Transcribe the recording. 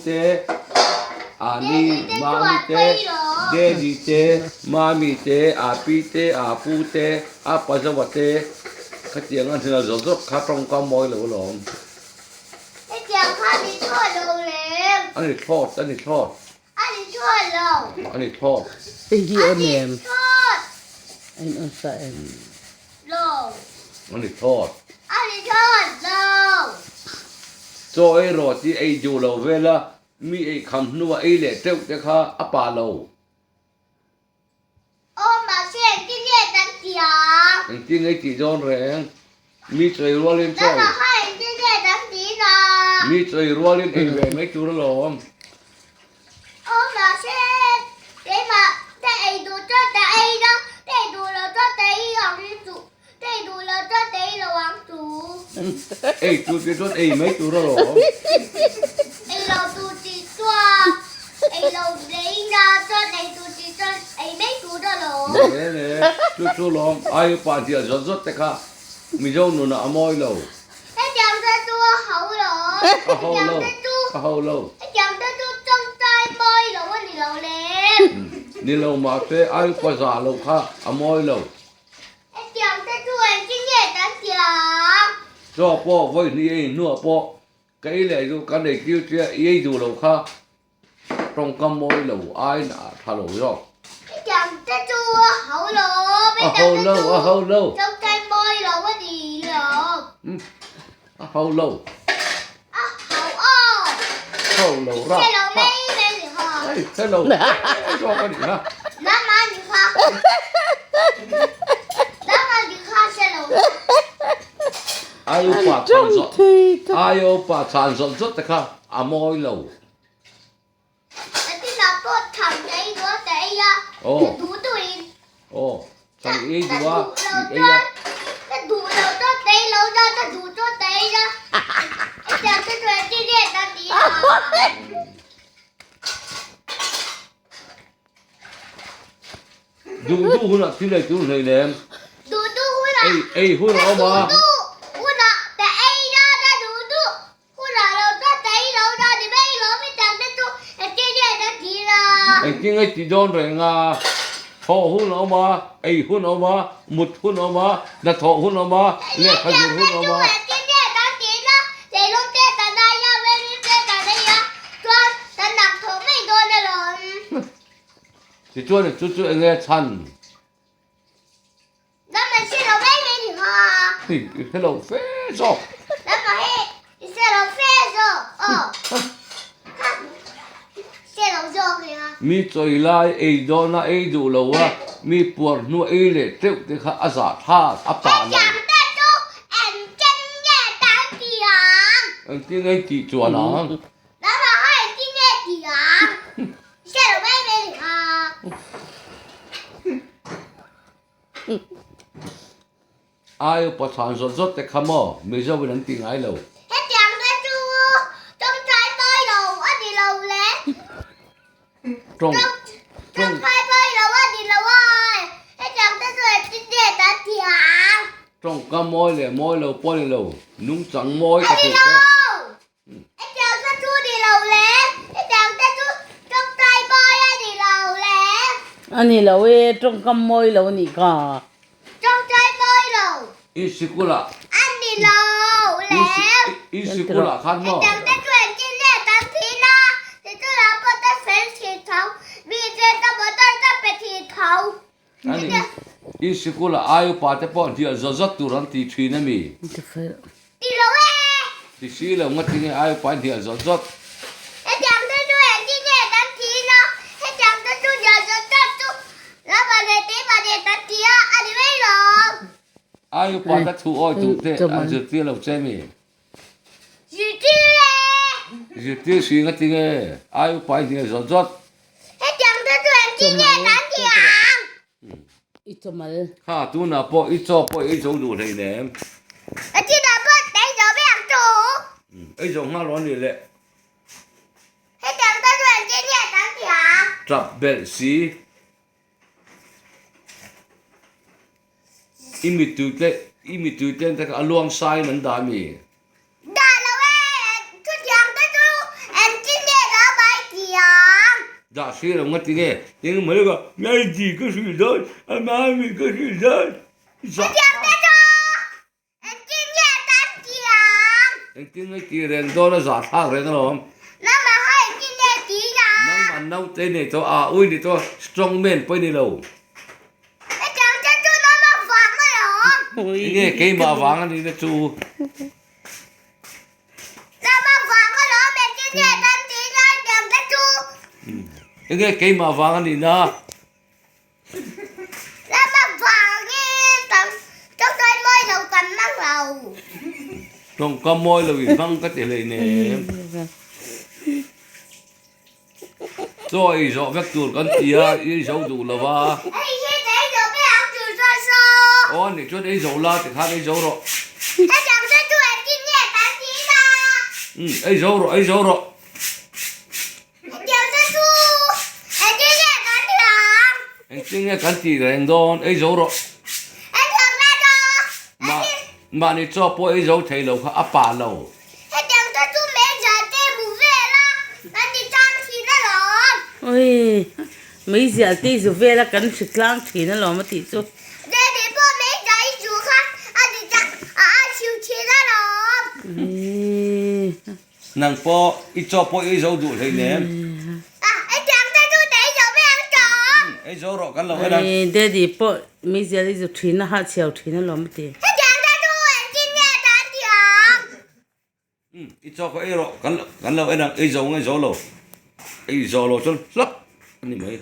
te, Ani, Mami te, Daddy te, Mami te, Api te, Apu te, Apa Zoa te, khatiang a hnial zawt zawt kha tawngkam mawi lo alawm. Hetiang kha ni thlawt lo lem. A ni thlawt, a ni thlawt. A ni thlawt lo. A ni thlawt. Hei hi A awm ni em? thlawt. A in on sa em? Lo. A ni thlawt. A ni thlawt lo. Chaw ei rawh tih ei duh lo vela mi ei kham hnua ei leh teuh te kha a pah lo. Aw mahse engtin nge kan tih ang? Engtin nge i tih dawn reng? Mi chawi rualin chaw. Nangmah kha engtin nge kan tih na? Mi chawi rualin ei ve mai tur alawm. Aw mahse keimah te ei duh chuan ta ei na, te ei duh lo chuan ta ei ang chu, te ei duh lo chuan ta ei lo ang chu. Ei tur tih chuan ei mai tur alawm. Ei lo tur tih chuan ei lo lei na chuan ei tur tih chuan ei mai tur alawm. Ne ne, chu chu lawm ai upa hnial zawt zawt te kha Mizo nunah a mawi lo. Hetiang te chu a ho lo. A ho lo, a ho lo. Hetiang te chu tawngtai mawi lo a ni lo le. Ni lo mahse ai upa zah lo kha a mawi lo. Hetiang te chu engtin nge kan tiang? Chaw pawh vawi hnih ei hnuah pawh ka ei leh duh kan ei tir tia i ei duh lo kha tawngkam mawi lo aiin a tha lo zawk. Hetiang te chu a ho lo, A ho lo, a ho lo. Tawngtai mawi lo a ni lo. A ho lo. A ho aw. Ho lo ra. Hre lo mai mai ni kha. Hei, hre lo zawk a ni kha. Nangmah ni kha. Nangmah ni kha hre lo. Ai upa chhan zawt ai upa chhan zawt zawt te kha a mawi lo. A tin ah pawh tham ka ei duh a ka ei a. Aw. Ka duh duh in. Aw, tham i ei duh a, i ei a. Ka duh lo chuan ka ei lo na, ka duh chuan ka ei a. Hetiang te chuan engtin nge ka tih a? Duh duh hunah thil ei tur hlei lem. Duh duh hunah. Ei ei hun a awm a. Ka duh duh hunah ka ei na, ka duh duh hunah lo chuan ka ei lo na ni mai lo mi dang te chu engtin nge ka tih la. Engtin nge tih dawn reng a? Thawh hun a awm a, ei hun a awm a, mut hun a awm a, hnathawh hun a awm a, lehkha zir hun a awm a. Engtin nge kan tih la? Leilung te kan ai a, Vevin te kan ei a, chuan kan nak thawh mai dawn alawm. Tichuan chu chu enge chhan? Dam an hre lo mai mai ni kha. Hei i hre lo fe zawk. Dam a hei i hre lo fe zawk aw. Hre lo zawk ni kha. Mi chawi lai ei dawn a ei duh lo a, mi puar hnu ei leh teuh te kha a zah thlak a pah lo. Hetiang te chu engtin nge kan ti ang? Engtin nge i tih chuan ang? Dam a hei engtin nge ti ang? Hre lo mai mai ni kha. Ai upa chhan zawt zawt te kha maw Mizo in an ti ngai lo. Hetiang te chu tawngtai pawi lo a ni lo le. Tawng Tawngtai pawi lo a ni lo a. Hetiang te chu engtin nge kan ti ang? Tawngka mawi leh mawi lo pawh a ni lo. Nungchang mawi ka A ni hrilh te. lo. Hetiang te chu ni lo le. Hetiang te chu tawngtai mawi a ni lo le. A ni lo e, tawngkam mawi lo a nih kha. Tawngtai mawi lo. I sikulah. A ni lo le. I sikulah khan maw. Hetiang te chu engtin nge kan thin a, tichulah pawh ta fel thin tho, mi che ta motor ta pe thin tho. A ni, i sikulah ai upa te pawh hnial zawt zawt tur an ti thin a mi? Ti lo e! Ti si lo nga tinge ai upa hnial zawt zawt? Hetiang te chu engtin nge kan thin a, hetiang te chu hnial zawt zawt chu lama leh keimah leh kan ti a, a ni mai lo. Ai upa ta thu awi duh te an zirtir lo che mi? Zirtir e! Zirtir si nga tinge ai upa hnial zawt zawt? Hetiang te chu engtin nge kan ti ang? I chawmal. Kha tunah pawh i chaw pawh i ei zo duh hleinem. A chinah pawh ei zo ve ang chu. Ei zo nghal rawn ni le. Hetiang te chu engtin nge kan ti ang? Tap belh si. I mittui te i mittui ten te kha a luang sain an dah a mi? Dah lo e, chutiang te chu engtin nge kan. Dah si lo nga ti nge eng mai ka Daddy ka hrilh dawn a Mummy ka hrilh dawn Engtin nge ti reng dawn a zah thlak reng alawm. Nangmah naute nei tawh a ui ni tawh strong man pawh i ni lo. Enge keimah vang a nihna chu. Enge keimah vang a nihna. Tawngka mawi lo in hmang ka ti hleinem. Chaw ei zawh vek tur kan ti a, i ei zo duh lo va. Aw anih chuan ei zo la tikhan ei zo rawh. Umm ei zo rawh ei zo rawh. Engtin nge kan tih reng dawn ei zo rawh. Mahni chaw pawh ei zo thei lo kha a pah lo. Oi, meizial te i zu vel a kan hri tlang thin alawm a tih chu. Nang pawh i chaw pawh i zo duh hleinem. Ei zo rawh kan lo en ang. Daddy pawh meizial i zu thin a hahchhiau thin alawm a ti. I chaw kha ei rawh kan kan lo en ang ei zo nge zo lo. Ei zo lo chuan hlap a ni mai.